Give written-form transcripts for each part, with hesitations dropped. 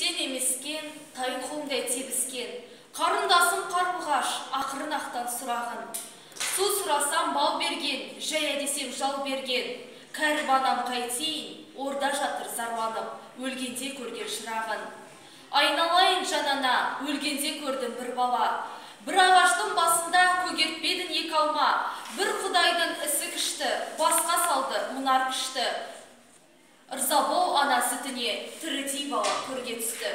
Ешектен емескен, тай құлындай тебіскен. Қарындасым Қарлығаш, ақырын ақтан сұрағын. Су сұрасам бал берген, жая десем жал берген. Кәрі банам қайтейін, орда жатыр зарланып, өлгенде көрген шырағын. Айналайын жанана, өлгенде көрдім бір бала. Бір ағаштың басында көгертпедің екі алма. Бір құдайдың ісі күшті, басқа салды мұнар күшті. Ырза бол ана сүтіне, тірідей бала көрге түсті.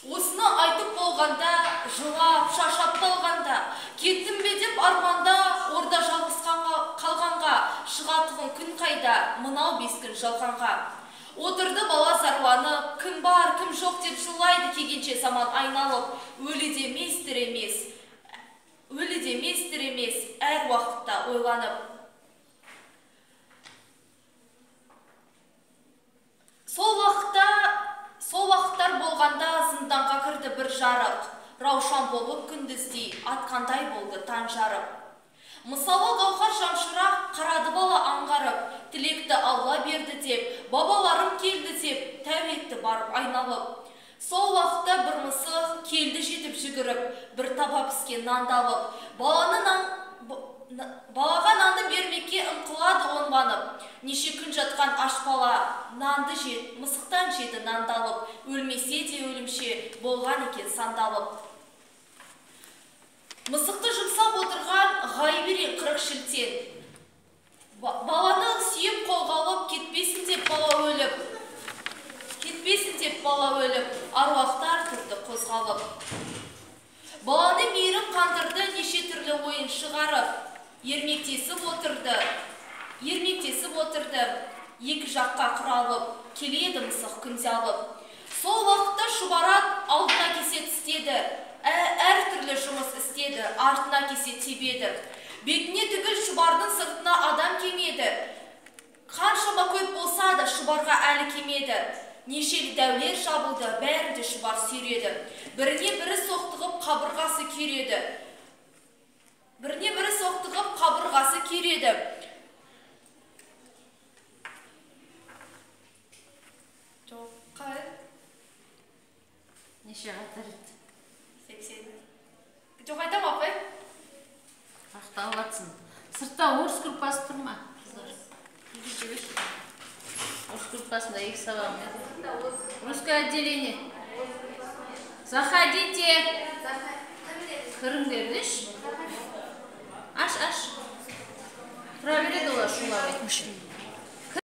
Осыны айтып болғанда, жылап, шаршап талғанда, кеттім бе деп арманда, орда жалғыз қалғанға, шығатұғын күн қайда, мынау 5 күн жалғанға. Отырды бала зарланып, кім бар, кім жоқ деп жылайды келгенше заман айналып, өлі де емес, тірі емес, өлі де емес, тірі емес, әр уақытта ойланып. Сол уақыттар болғанда зынданға кірді бір жарық, раушан болып күндіздей атқандай болды таң жарып. Мысалы гауһар шамшырақ қарады бала аңғарып, тілекті Алла берді деп, бабаларым келді деп, тәу етті барып айналып. Сол уақытта бір мысық келді жетіп жүгіріп, бір таба піскен нанды алып, балаға нанды бермекке ымқылады оңбанып. Неше күн жатқан аш бала нанды жед, мысықтан жеді нанды алып, өлмесе де өлімше болған екен сандалып. Мысықты жұмсап отырған Ғайып 40 шілтен. Баланы сүйіп қолға алып, кетпесін деп бала өліп, кетпесін деп бала өліп, аруақтар тұрды қозғалып. Баланы мейірім қандырды, неше түрлі ойын шығарып, ермектесіп отырды, ермектесіп отырды, екі жаққа құралып, келеді мысық күнде алып. Сол уақытта Шұбарат алдына кесе тістеді, әр түрлі жұмыс істеді, артына кесе тебеді. Бетіне түгіл Шұбардың сыртына адам кемеді. Қаншама көп болса да Шұбарға әлі кемеді. Нешелі дәулер жабылды, бәрін де Шұбар сүйреді. Біріне бірі соқтығып қабырғасы күйреді. Біріне бірі соқтығып қабырғасы күйреді. Жоқ, қалай? Неше қатар еді? 80. Жоқ, айтам апай. Ақталып атсын. Сыртта орыс группасы тұр ма? Қыздар. Орыс группасында 2 сабағым еді. Русское отделение. Заходите. Кіріңдердіші. Аш, аш. Тұра береді олар шулап.